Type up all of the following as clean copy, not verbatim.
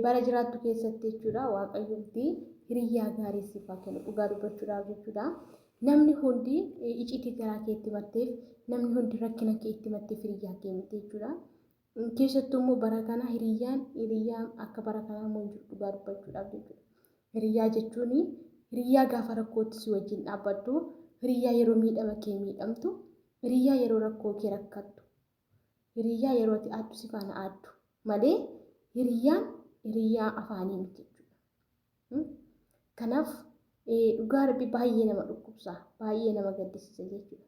Bara jiraattu keessatti jechuudha waaqayyomti hiriyyaa gaarii siif haa kennu dhugaa dubbachuudhaaf jechuudha. Namni hundi icitii garaa kee itti himatteef namni hundi rakkina kee itti himatteef hiriyyaa kee miti jechuudha. Keessattuu immoo bara kana hiriyyaan hiriyyaa akka bara kanaa immoo hin jiru dhugaa dubbachuudhaaf jechuudha. Hiriyyaa jechuun hiriyyaa gaafa rakkootti si wajjin dhaabbattu, hiriyyaa yeroo miidhama kee miidhamtu, hiriyyaa yeroo rakkoo kee rakkattu, Hiriyyaa yeroo ati aaddu si faana aaddu malee hiriyyaan hiriyyaa afaanii miti jechuudha. Kanaaf dhugaa rabbi baay'ee nama dhukkubsa, baay'ee nama gaddisiisa jechuudha.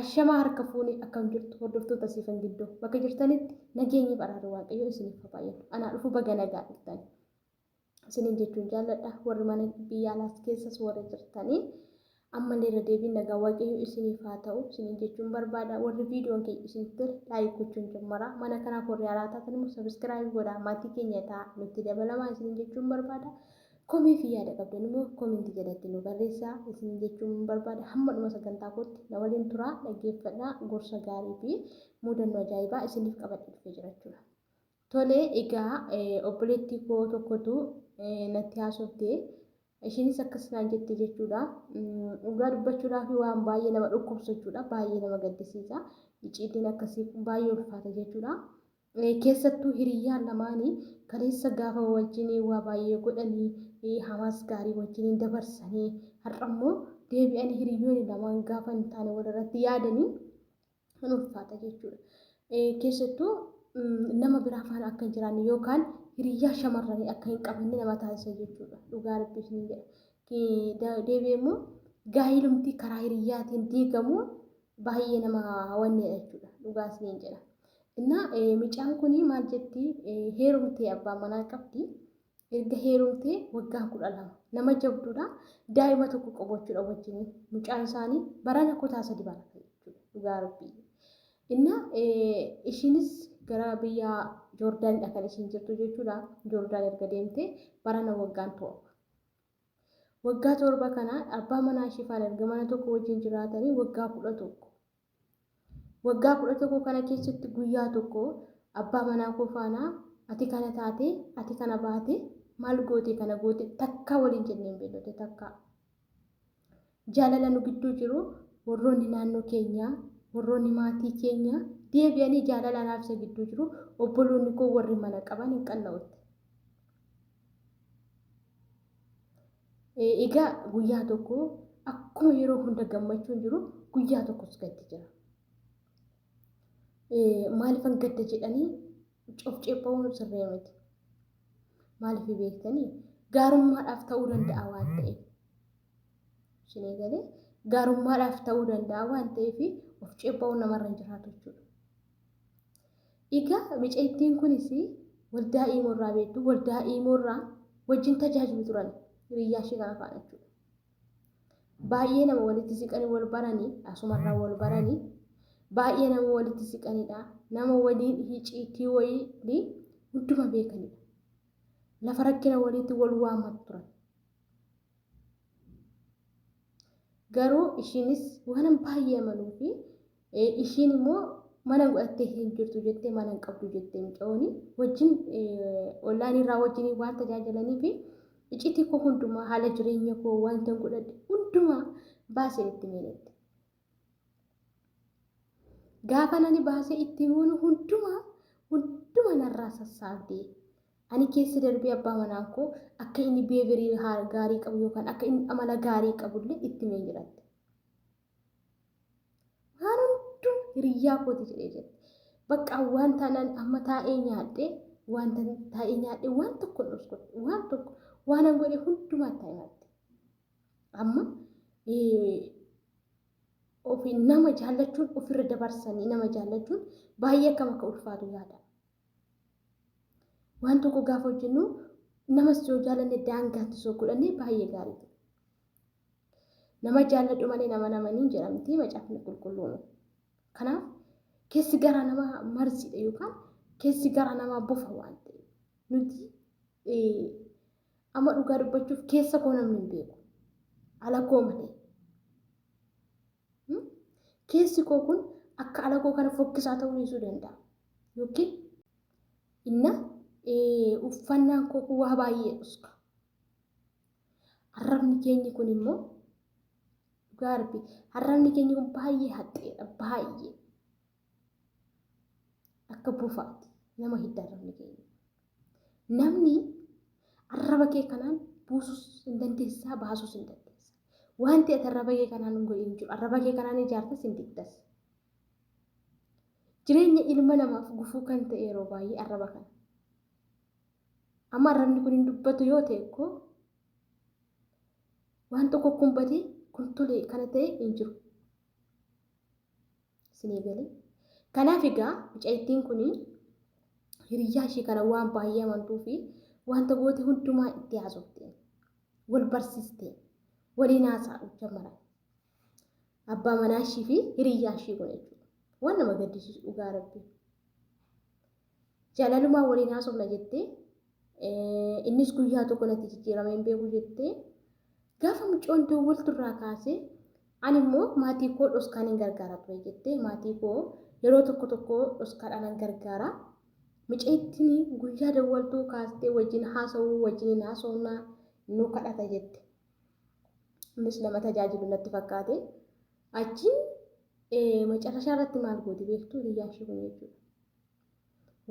Ashamaa harka fuunee akkam jirtu hordoftoota siifan gidduu bakka jirtanitti nageenyi baraarri waaqayyoo isiniif haa baay'atu. Anaa dhufu baga nagaa dhuftan. Isiniin jechuun jaalladha. Warri mana biyya alaas keessas warri jirtanii ammallee irra deebiin nagaa waaqayyo isiniif haa ta'u isiniin jechuun barbaada. Warri viidiyoon keenya isinitti tole laayik gochuun jammara. Mana kanaaf warri haaraa taatan immoo sabiskiraayib godhaa maatii keenya ta'a nutti dabalamaa isiniin jechuun barbaada. Komii fi yaada qabdan immoo kominti jalatti nu barreessaa isiniin jechuun barbaada. Hamma dhuma sagantaa kootti na waliin turaa dhaggeeffadhaa gorsa gaarii fi mudannoo ajaa'ibaa isiniif qabadhee dhufee jira jechuudha. Tole egaa obboleettii koo tokkotu natti haasofte. Ishiinis akkas naan jette jechuudha. Dhugaa dubbachuudhaaf waan baay'ee nama dhukkubsu jechuudha. Baay'ee nama gaddisiisa. Icciitiin akkasii kun baay'ee ulfaata jechuudha. Keessattuu hiriyyaan lamaanii kaleessa gaafa wajjin waa baay'ee godhanii hamaas gaarii wajjin dabarsanii har'a immoo deebi'anii hiriyyoonni lamaan gaafa hin taane walirratti yaadanii hin ulfaata jechuudha. Keessattuu nama biraa faana akka hin jiraanne yookaan hiriyyaa shamarranii akka hin qabanne nama taasisa jechuudha. Dhugaa rabbi isin jedha. Deebi'ee immoo gaa'ilumti karaa hiriyyaatiin diigamu baay'ee nama hawanneedha jechuudha. Dhugaa isiniin jedha. Innaa mucaan kun maal jetti heerumtee abbaa manaa qabdi. Erga heerumtee waggaa 12 nama jabduudha. Daa'ima tokko qabu jechuudha wajjin. Mucaan isaanii barana kutaa sadi barata jechuudha. Dhugaa rabbii. Inna ishiinis gara biyya Joordaanidha kan ishiin jirtu jechuudha. Joordaan erga deemtee barana waggaan 7. Waggaa 7 kana abbaa manaa ishii faana erga mana tokko wajjin jiraatanii waggaa 11. Waggaa 11 kana keessatti guyyaa tokko abbaa manaa koo faana ati kana taate, ati kana baate, maal goote kana goote takkaa waliin jennee hin beeknu takkaa. Jaalala nu gidduu jiru warroonni naannoo keenyaa, warroonni maatii keenyaa deebi'anii jaalala anaaf isa gidduu jiru obboloonni koo warri mana qaban hin qanna'utti. Egaa guyyaa tokko akkuma yeroo hunda gammachuun jiru guyyaa tokkos gaddi jira. Maaliifan gadda jedhanii of ceepha'uun sirrii miti. Maaliif beektanii gaarummaadhaaf ta'uu danda'a waan ta'eef. Isin eegalee gaarummaadhaaf ta'uu danda'a waan ta'eef of ceepha'uun namarra hin jiraatu jechuudha. Egaa micayittiin kunis waldaa imoo irraa beektu waldaa imoo irraa wajjin tajaajilu turan hiriyyaa ishee kana faana jechuudha. Baay'ee nama walitti siqanii wal baranii asumarraa wal baranii baay'ee nama walitti siqanidha. Nama waliin hiciitii wayii hunduma beekanidha. Lafa rakkina waliitti wal waamatu turan. Garuu ishiinis waanan baay'ee amanuu fi ishiin immoo mana godhattee hin jirtu jettee mana hin qabdu jettee mucayooni wajjin ollaan irraa wajjin waan tajaajilanii fi iccitii koo hundumaa haala jireenya koo wanta godhadhe hundumaa baaseen itti meenette. Gaafa nani baasee itti himuun hundumaa hunduma narraa sassaabdee ani keessa darbee abbaa manaa koo akka inni beeverii gaarii qabu yookaan akka inni amala gaarii qabullee itti himee jiratte. Waan hunduu hiriyyaa kooti jedhee jette. Bakka waan taanaan amma taa'ee nyaadhee waan taa'ee nyaadhee waan tokko hin dhokskodhe waan tokko waan an godhe hundumaa itti himatte. Amma ofi nama jaallachuun ofirra dabarsanii nama jaallachuun baay'ee akkam akka ulfaatu yaada. Waan tokko gaafa hojjennu namas yoo jaallanne daangaatti soo godhanne baay'ee gaarii ta'e. Nama jaalladhu malee nama namaniin jedhamti macaafni qulqulluun. Kanaaf keessi garaa namaa marziidha yookaan keessi garaa namaa bofa waan ta'eef nuti amma dhugaa dubbachuuf keessa koo namni hin beeku. Ala koo malee. Keessi koo kun akka ala koo kana fokkisaa ta'uu dhiisuu danda'a. Yookiin inna Uffannaan koo kun waa baay'ee dhuska. Arrabni keenyi kun immoo dhugaa rabbi arrabni keenyi kun baay'ee haxxeedha baay'ee. Akka bufaati nama hidda arrabni keenya. Namni arraba kee kanaan buusus hin dandeessaa baasus hin dandeessa. Wanti ati arraba kee kanaan hin godhin jiru. Arraba kee kanaan ijaartas hin digdas. Jireenya ilma namaaf gufuu kan ta'e yeroo baay'ee arraba kana. Amma arrabni kun hin dubbatu yoo ta'e koo waan tokko kun badee kun tole kana ta'e hin jiru. Isinii galee. Kanaaf egaa mucayittiin kun hiriyyaa ishee kana waan baay'ee amantuu fi wanta goote hundumaa itti haasofte. Wal barsiiste. Waliin haasa'uu jammaran. Abbaa manaa ishii fi hiriyyaa ishii kun jechuudha. Waan nama gaddisiisu dhugaa rabbi. Jaalalumaa waliin haasofna jettee innis guyyaa tokko natti jijjiiramee hin beeku jettee gaafa mucoon dawwaltu irraa kaasee ani immoo maatii koo dhoskaan hin gargaara ture jettee maatii koo yeroo tokko tokko dhoskaadhaan hin gargaara. Mucayittiin guyyaa dawwaltuu kaastee wajjin haasa'uu wajjin hin haasofnaa nu kadhata jette. Innis nama tajaajilu natti fakkaate. Achiin macarrashaa irratti maal gooti beektuu hiriyyaan ishee kun jechuudha.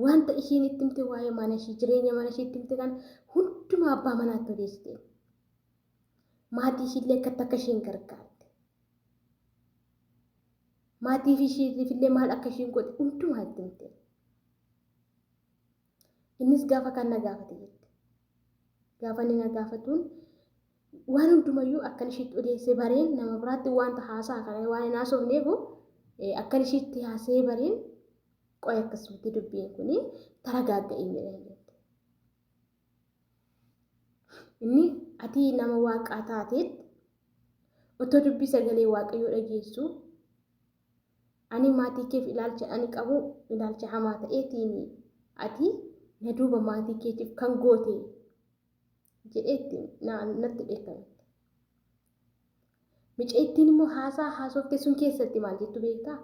Wanta ishiin itti himte waa'ee mana ishii jireenya mana ishii itti himte kana hundumaa abbaa manaatti odeessite. Maatii ishiillee akkatti akka isheen gargaarte. Maatii ishiitiif illee maal akka ishiin goote hundumaa itti himte. Innis gaafa kan na gaafate jette. Gaafa inni na gaafatuun waan hundumayyuu akkan ishiitti odeessee bareen nama biraatti wanta haasaa kana waan hin haasofneefu akkan ishiitti haasee bareen qoy akkasumatti dubbiin kun taragaagga'ee jedheen jette. Inni ati nama waaqaa taateetti otoo dubbii sagalee waaqayyoo dhageessu ani maatii keef ilaalcha ani qabu ilaalcha hamaa ta'eetiin ati na duuba maatii keetiif kan goote jedheetti natti dheekkame. Micayittiin immoo haasaa haasofte sun keessatti maal jettu beektaa?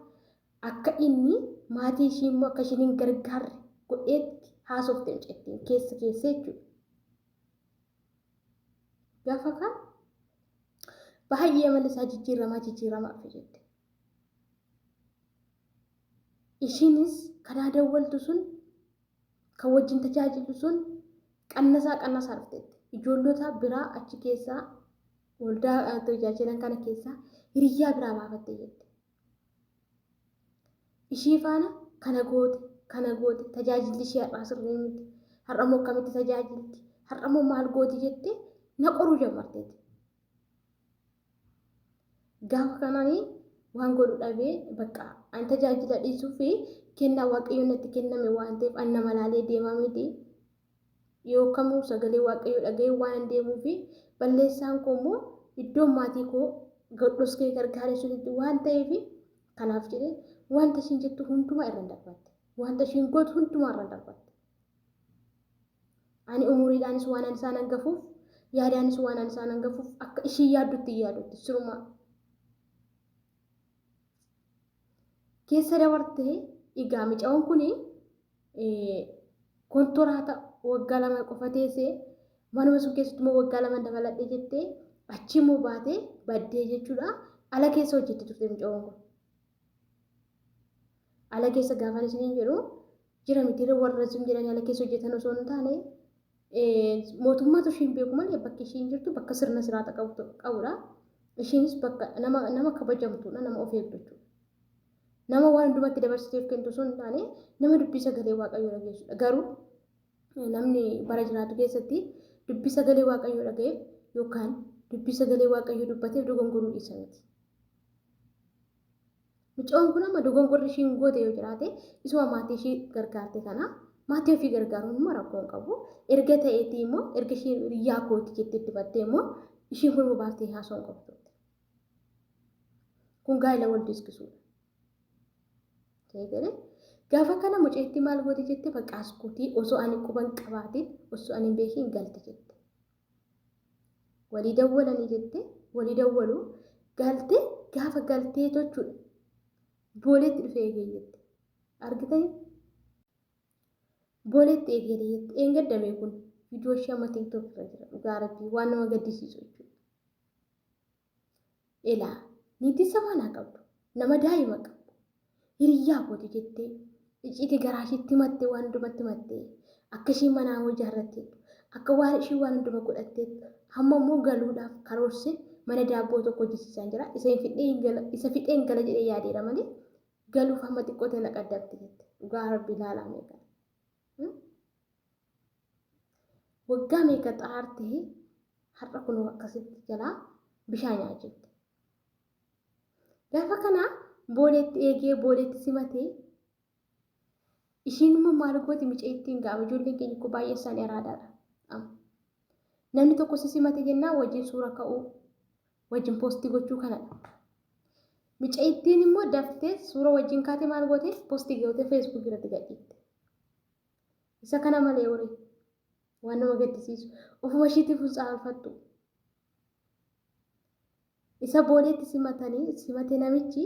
Akka inni maatii ishii immoo akka ishiin hin gargaarre godheetti haasofte micayittiin keessa keessa jechuudha. Gaafa kaan baay'ee amalli isaa jijjiiramaa jijjiiramaa dhufe jette. Ishiinis kanaa dawwaltu sun kan wajjin tajaajiltu sun qannasaa qannasaa dhufteetti. Ijoollota biraa achi keessaa waldaa tajaajilan kana keessaa hiriyyaa biraa baafatte jette. Ishii faana kana goote kana goote tajaajilli ishee har'aa sirrii miti. Har'a immoo akkamitti tajaajilti? Har'a immoo maal gooti jettee na qoruu jammarteetti. Gaafa kanaan waan godhu dhabee bakka an tajaajila dhiisuu fi kennaa waaqayyoon natti kenname waan ta'eef an nama laalee deemaa miti. Yoo kamuu sagalee waaqayyoo dhaga'ee waan an deemuu fi balleessaan koo immoo iddoon maatii koo dhoskee gargaaree sunitti waan ta'eef kanaaf jedhee wanta ishiin jettu hundumaa irra darbatte. Wanta ishiin gootu hundumaa irra darbatte. Ani umuriidhaanis waan an isaan hangafuuf yaadaanis waan an isaan hangafuuf akka ishiin yaaddutti hin yaadutti sirumaa. Keessa dabartee egaa micaa'oon kuni kontoraata waggaa 2 qofa teessee manuma sun keessatti immoo waggaa 2 dabaladhe jettee achi immoo baatee baddee jechuudha. Ala keessa hojjetti turte mucayoon kun. Ala keessa gaafan isiniin jedhu jira miti warra sun jedhanii ala keessa hojjetan osoo hin taane mootummaatu ishiin beeku malee bakki ishiin jirtu bakka sirna siraata qabudha. Ishiinis bakka nama kabajamtuudha nama of eegdu jechuudha. Nama waan hundumatti dabarsiteef kennitu osoo hin taane nama dubbii sagalee waaqayyoo dhageessudha. Garuu namni bara jiraatu keessatti dubbii sagalee waaqayyoo dhaga'eef yookaan dubbii sagalee waaqayyoo dubbateef dogongoruu dhiisa miti. Mucoon kun amma dogongorri ishiin goote yoo jiraate isuma maatii ishii gargaarte kana maatii ofii gargaaruun immoo rakkoo hin qabu. Erga ta'eetii immoo erga ishiin hiriyaa kooti jettee itti battee immoo ishiin kun immoo baaftee haasoo hin qabdu. Kun gaa'ela wal diskisuudha. Ta'ee gaafa kana muceetti maal goote jette bakka askuutii osoo ani quban qabaatiin osoo ani hin beekiin galte jette. Walii dawwalanii jette walii dawwalu galte gaafa galtee tochuudha. Booleetti dhufee eegee jette. Argitanii? Booleetti eegalee jetti. Eengaddamee kun viidiyoo ishee amma TikTok irra jira. Dhugaa rabbii waan nama gaddisiisu jechuudha. Elaa niitii samaanaa qabdu nama daa'ima qabdu hiriyyaa kooti jettee icciitii garaa ishiitti himattee waan hundumatti himattee akka ishii manaa ijaarratteettu akka waan ishii waan hunduma godhatteettu hamma immoo galuudhaaf karoorsee mana daabboo tokko hojjechiisaa jira. Isa hin fixee hin gala isa fixee hin gala jedhee yaadeera malee galuuf hamma xiqqoo ta'e na qaddamte jette. Dhugaa rabbi ilaalaa meeqa. Waggaa meeqa xaartee har'a kunoo akkasitti jalaa bishaan nyaachifte. Gaafa kana booleetti eegee booleetti simatee ishiin immoo maal gooti mucayittiin gaafa ijoolleen keenya koo baay'ee isaanii araadaadha. Namni tokko si simate jennaan wajjin suura ka'uu wajjin poostii gochuu kanadha. Mucayittiin immoo daftee suura wajjin kaatee maal goote poostii gootee feesbuuk irratti gadhiifte. Isa kana malee horii waan nama gaddisiisu ofuma ishiitiif hin saalfattu. Isa booleetti simatanii simate namichi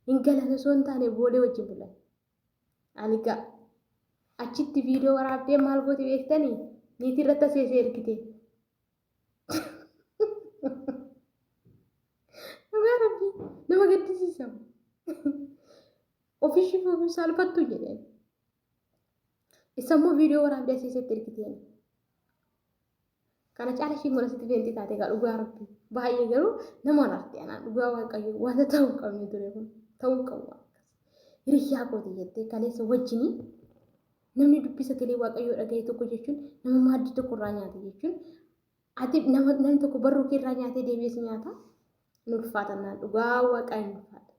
hin galan osoo hin taane boolee wajjin bulan. Aligaa achitti viidiyoo waraabdee maal gooti beektanii niitii irratti aseesee ergite. Dhugaa rabbii nama gaddisiisa. Ofishiif ofii saalfattu jedheen. Isa immoo viidiyoo waraabdee asiisetti ergiteen. Kana caala ishiin kun asitti feenxii taate egaa dhugaa rabbii. Baay'ee garuu nama arti anaan dhugaa waaqayyo wanta ta'uu hin qabne ture kun ta'uu hin qabu akkas. Hiriyyaa kooti jettee kaleessa wajjinii namni dubbii sagalee waaqayyoo dhaga'e tokko jechuun nama maaddii tokko irraa nyaate jechuun ati nama namni tokko barruu kee irraa nyaatee deebi'ee si nyaata nu ulfaata naan dhugaa waaqaa hin ulfaata.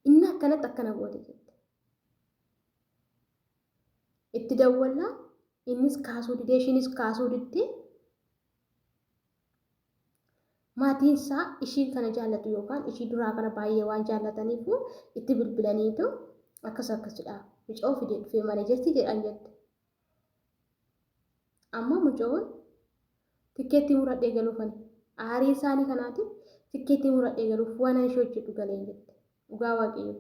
Inni akkanatti akkana goote jette. Itti dawwallaa innis kaasuu didee ishiinis kaasuu diddee maatiin isaa ishii kana jaallatu yookaan ishii duraa kana baay'ee waan jaallataniif itti bilbilaniitu akkas akkasidha mucoo fidee dhufee mana jirti jedhan jette. Amma mucoon tikkeettii muradhee galuufani aarii isaanii kanaatiif tikkeettii muradhee galuuf waan ani ishee hojjedhu galeen jette. Dhugaa waaqayyo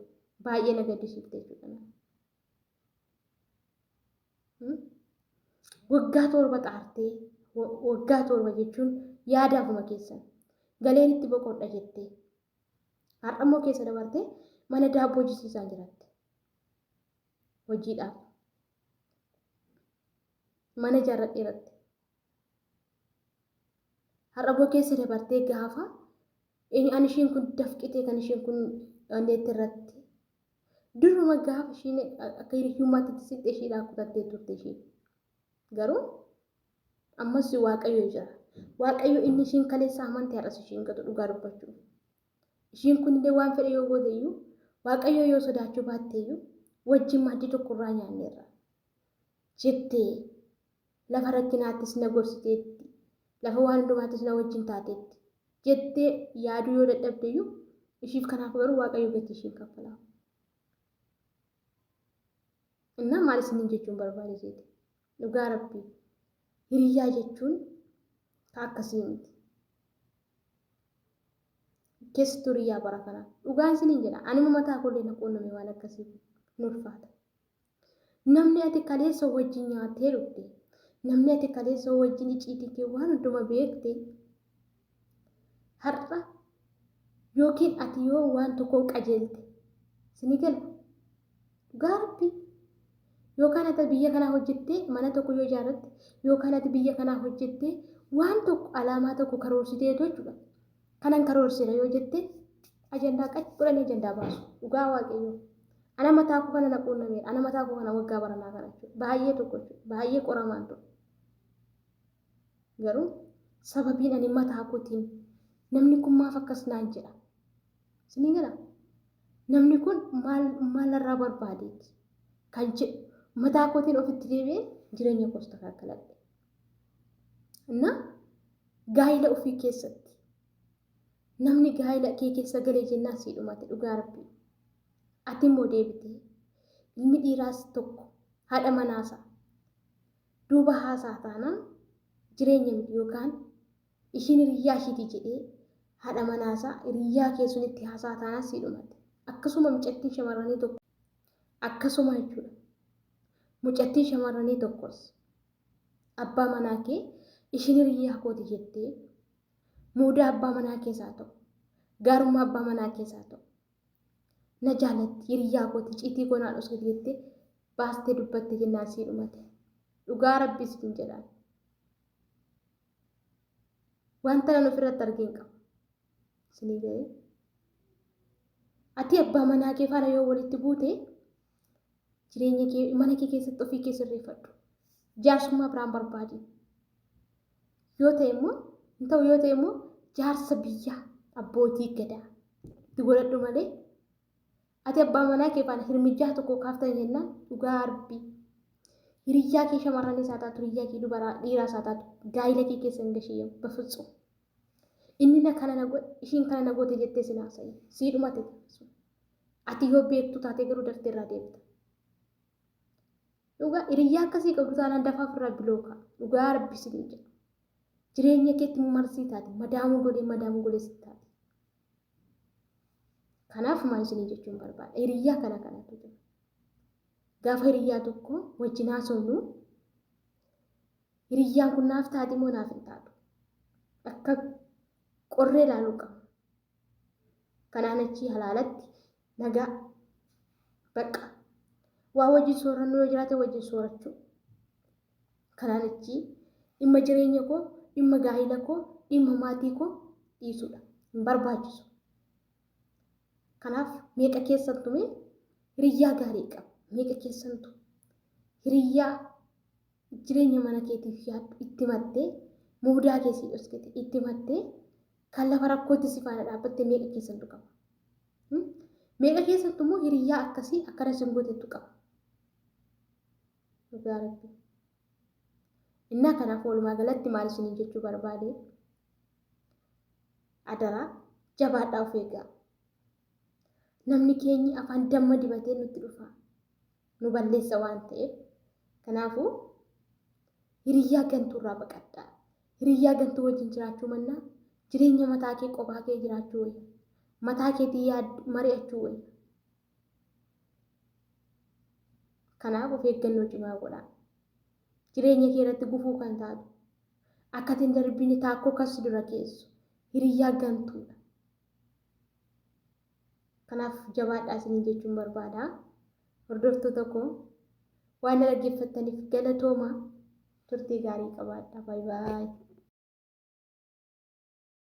baay'ee na gaddisiifte jechuudha. Waggaa 7 xaartee waggaa 7 jechuun yaadaafuma keessan galeen itti boqodha jettee har'a immoo keessa dabartee mana daabboo hojjisiisaan jiratte hojiidhaaf mana ijaarradheeratti har'a immoo keessa dabartee gaafa ani ishiin kun dafqitee kan ishiin kun onneetti irratti Duruma gaafa ishiin akka hiriyyummaatti itti siqxe ishiidhaa kutattee turte ishiin. Garuu ammas Waaqayyo jira. Waaqayyo inni ishiin kaleessa amante har'as ishiin gatu dhugaa dubbachuu. Ishiin kun illee waan fedhe yoo goote iyyuu Waaqayyo yoo sodaachuu baatte iyyuu wajjin maaddii tokko irraa nyaanneerra. Jettee lafa rakkinaattis na gorsiteetti lafa waan hundumaattis na wajjin taateetti jettee yaaduu yoo dadhabde iyyuu ishiif kanaaf garuu Waaqayyo gatii ishiin kaffalaa. Innaa maal isiniin jechuun barbaade jeete? Dhugaa rabbii hiriyyaa jechuun ka akkasii miti. Keessattuu hiriyyaa bara kanaa. Dhugaan isiniin jedha anuma mataa koollee na quunname waan akkasii hin ulfaata. Namni ati kaleessa wajjin nyaattee dhugde, namni ati kaleessa wajjin iciitii kee waan hunduma beekte, har'a yookiin ati yoo waan tokkoon qajeelte sini gala. Dhugaa rabbii. Yookaan ati biyya kanaa hojjettee mana tokko yoo ijaarratte yookaan ati biyya kanaa hojjettee waan tokko alaamaa tokko karoorsiteetu jechuudha. Kanan karoorseera yoo jette ajandaa qac godhanii ajandaa baasu. Dhugaa waaqayyoo. Ana mataa koo kana na quunnameera. Ana mataa koo kana waggaa baranaa kana jechuudha. Baay'ee tokko jechuudha. Baay'ee qoramaan ture. Garuu sababiin ani mataa kootiin namni kun maaf akkas naan jedha. Isinii gala? Namni kun maal maalarraa barbaadeeti kan jedhu mataa kootiin ofitti deebi'ee jireenya koos takaakkladhe. Innaa gaa'ila ofii keessatti namni gaa'ila kee keessa galee jennaan sii dhumate dhugaa rabbii. Ati immoo deebitee ilmi dhiiraas tokko haadha manaasaa duuba haasaa taanaan jireenya miti yookaan ishiin hiriyyaa ishiiti jedhee haadha manaasaa hiriyyaa kee sunitti haasaa taanaan sii dhumate. Akkasuma mucattiin shamarranii tokko akkasuma jechuudha. Mucattiin shamarranii tokkos abbaa manaa kee ishiin hiriyyaa kooti jettee muudaa abbaa manaa keessaa ta'u, gaarummaa abbaa manaa keessaa ta'u, na jaalatti hiriyyaa kooti ciitii koo naa dhoksiti jettee baastee dubbatte jennaan sii dhumate. Dhugaa rabbii sitiin jedhaan. Wanta nan ofirratti argeen qaba. Isinii ga'ee. Ati abbaa manaa kee faana yoo walitti buute jireenya kee mana kee keessatti ofii kee sirreeffadhu. Jaarsummaa biraan barbaadi. Yoo ta'e immoo hin ta'u yoo ta'e immoo jaarsa biyyaa abbootii gadaa itti godhadhu malee ati abbaa manaa kee faana hirmijjaa tokko kaaftan jennaan dhugaa rabbii. Hiriyyaa kee shamarranis haa taatu hiriyyaa kee dubaraa dhiiraas haa taatu gaa'ila kee keessa hin gashiyyam bafutsu. Inni na kana na godhe ishiin kana na goote jettee sin haasa'i. Sii dhumate. Ati yoo beektu taatee garuu daftee irraa deemta. Dhugaa hiriyyaa akkasii qabdu taanaan dafaa ofirraa bilooka. Dhugaa rabbi siin jedha. Jireenya keetti marsii taate madaamuu godhee madaamuu godhee sitti taate. Kanaaf maal isinii jechuun barbaada? Hiriyyaa kana kanatu jira. Gaafa hiriyyaa tokko wajjin haasofnu hiriyyaan kun naaf taati moo naaf hin taatu? Akka qorree ilaaluu qabna. Kanaan achii halaalatti nagaa bakka waa wajjin soorannu yoo jiraate wajjin soorachuu. Kanaan achii dhimma jireenya koo, dhimma gaa'ila koo, dhimma maatii koo dhiisuudha. Hin barbaachisu. Kanaaf meeqa keessantu mee hiriyyaa gaarii qaba. Meeqa keessantu hiriyyaa jireenya mana keetiif yaaddu itti mattee muudaa kee sii dhoskite itti mattee kan lafa rakkootti si faana dhaabbatte meeqa keessantu qaba. Meeqa keessattu immoo hiriyyaa akkasii akkana sin gootettu qaba. Dhugaa rabbi. Innaa kanaaf walumaa galatti maal isiniin jechuu barbaade adaraa jabaadhaa of eegaa. Namni keenyi afaan damma dibatee nutti dhufa. Nu balleessa waan ta'eef. Kanaafuu hiriyyaa gantuurraa baqadhaa. Hiriyyaa gantuu wajjin jiraachuu mannaa jireenya mataa kee qophaa kee jiraachuu wayya. Mataa keetii yaad mari'achuu wayya. Kanaaf of eeggannoo cimaa godhaa. Jireenya kee irratti gufuu kan taatu akka ati hin darbine taakkoo kan si dura keessu hiriyyaa gantuudha. Kanaaf jabaadhaa isiniin jechuun barbaada. Hordoftoota koo waan na dhaggeeffattaniif galatoomaa turtii gaarii qabaadhaa. Baay baay.